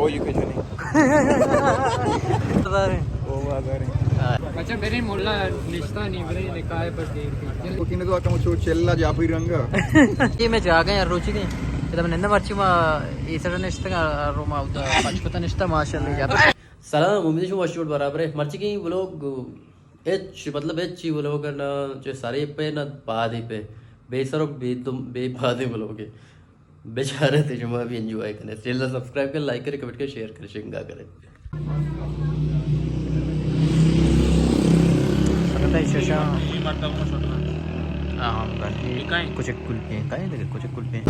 او یو کے جنی۔ بازار ہے۔ او بازار ہے۔ ہاں۔ اچھا، میرے مولا نشتہ نہیں، میرے نکاح پر دیر کی۔ وہ کینے تو کم چو چلا جاپی رنگا۔ یہ میں جاگہ یار روچی گئے۔ جب نندہ مرچی ما ایسر نشتہ رو ما پچ پتا نشتہ ماشاءاللہ۔ سلام، امید شما وش جوڑ برابر ہے۔ مرچی کی ولوگ اچ، مطلب اچ چی ولوگ نہ چہ سرے پہ نہ پادے پہ، بے سر و بے دم، بے پادے ولوگ ہے۔ بیچارہ تے شما بھی انجوائے کنے۔ چینل سبسکرائب کنے، لائک کنے، کمنٹ کنے، شیئر کنے، شنگا کنے۔ سنگتاں ششا۔ ہاں، ہاں، بس۔ یہ کچھ کل پہ ہیں، کہیں دیکھے کچھ کل پہ ہیں۔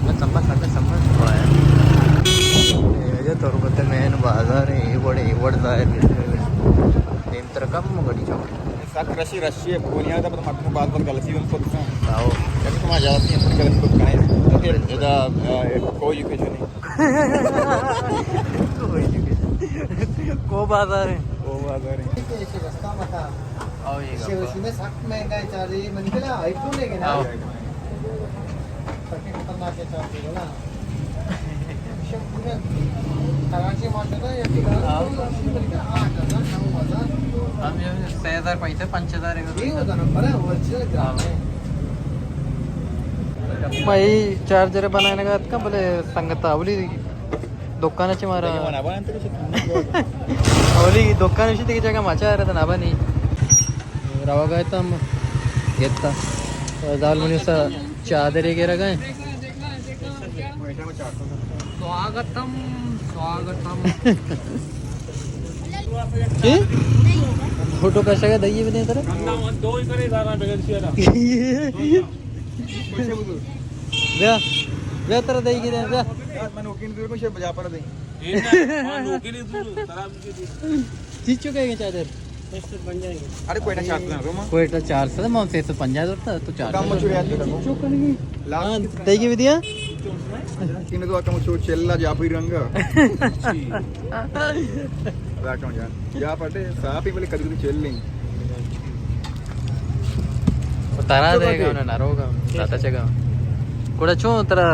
بس سمبا سمبا سمبا۔ یہ تربت مین بازار ہے، یہ بڑے، یہ بڑے ظاہر ہے۔ دیم تر کم گڑی چوک۔ سک رشی رشی ہے، بنیاد پر مکم بات بات غلطی ہم سکتا۔ آؤ۔ یعنی تمہارا جاتی ہے، تھوڑی غلطی کچھ کہیں۔ تو پھر ادا، آ، کوئی کچھ نہیں۔ کوئی کچھ نہیں۔ کو بازار ہے؟ کو بازار ہے۔ ایسے رستہ متا۔ آؤ، یہ ایسے گپا۔ وشی میں سخت مہنگا ہے، چارجر، یہ منی کلا آئی فون ہے نا؟ آؤ۔ سخت خطرناک ہے چارجر نا۔ شب پورا کراچی ماشاءاللہ یا کہ آؤ۔ آٹھ ہزار، نو ہزار۔ ہم یہ سے ہزار پنچ سو، پنچ ہزار ہے۔ یہ ہوتا نمبر ہے، اوریجنل گرام ہے۔ ما اے چارجر بنائینگ ءَ اتکاں، بلے سنگت اولی دکان چہ مارا، اولی دکان چہ دگہ جگہ ما چارت نہ بنی۔ روگ ءَ اتاں، گتا۔ زال منی سا چادرے گرگ ءَ۔ سواگتم، سواگتم۔ چی؟ فوٹو کشگ ءَ دئیے بدیں ترا۔ بیا، بیا ترا دئیگی دیں، بیا۔ من نوکین دور کو شے بجا پر دیں۔ چیچو کہے گے چادر؟ ارے کوئٹہ چار سو ہے، روما۔ کوئٹہ چار سو ہے، من سے سو پنجاہ دورتا، تو چار سو۔ کم چوڑی آتی ہے۔ ہاں، دئیگی بھی دیا؟ کینے تو کم چو چلا جاپی رنگا۔ راکم جان۔ یا پٹے، صاحب ہی بولے کدی کدی چل نہیں۔ ترا دے گا، نہ روگا، داتا چگا۔ کوڑا چون ترا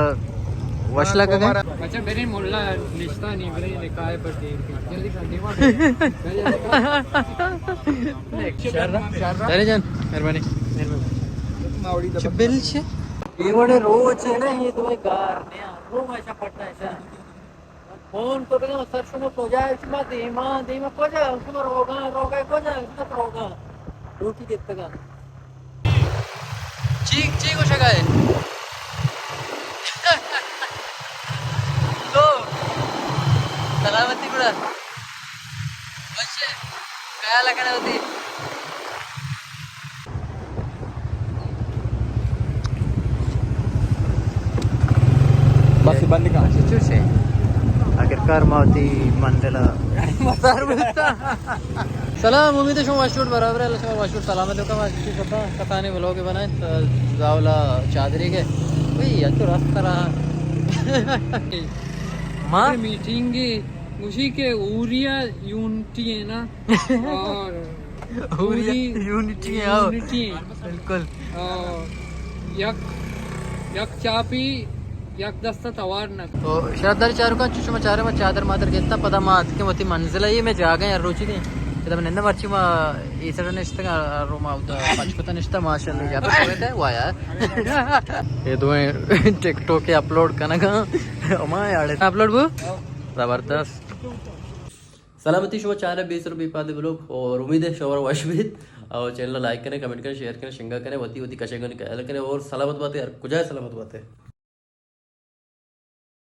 وش لگا گئے؟ اچھا، میرے مولا نشتا نہیں، میرے نکاح پر دیر کی۔ جلدی کر، دیوا۔ ارے جان، مہربانی، مہربانی۔ چبل چھ؟ اے وڑے روچ ہے نا، یہ دوئے کار نیا۔ روچ ایسا پڑتا ایسا۔ فون کتگاں، سر شما کجا؟ شما دیما، دیما کجا؟ شما روگاں، روگا کجا؟ شما روگاں۔ روٹی گپتگاں۔ چی، چی گوشگا ئے؟ تو سلامتی گڑا۔ وش ئے؟ خیال کنئے وتی۔ بس بند کن۔ اچھا، چوش ئے۔ آخرکار ما وتی منزل ءَ سر بوتا۔ سلام، امید شما وش جوڑ برابر ئے، اللہ شما وش جوڑ سلامت بکن۔ ما چی کتا، کتانی ولوگ بنائیں، زاولا چادری کے۔ وہی، اچھا رست رہا۔ ما میٹنگ گوشی کہ اوریا یونٹی ہے نا۔ اور اوری اوری یونٹی ہے، آؤ۔ یونٹی ہے۔ بالکل۔ آ، یک، یک چاپی، یک دست توار نہ۔ تو شرفدار چاروکاں، چو شما چارے ما چادر مادر گیتا، پدا ما اتکیں وتی منزل ءَ، اے میں جاگہ یار روچی دیں۔ ادا من نندہ مرچی ما ایسر نشتگ، رو ما ادا پچ کتا نشتا، ماشاءاللہ، یا تو کوئی تے، واہ یار۔ یہ دوئیں ٹک ٹاک اپلوڈ کنگا، ہما یار اپلوڈ بو؟ زبردست۔ سلامتی شما چارے بے سر بے پاد بلوگ، اور امید ہے شما وش بیت، اور چینل لائک کریں، کمنٹ کریں، شیئر کریں، شنگا کریں، وتی وتی کشگانی خیال کریں، اور سلامت باتے، ہر کجا سلامت باتے۔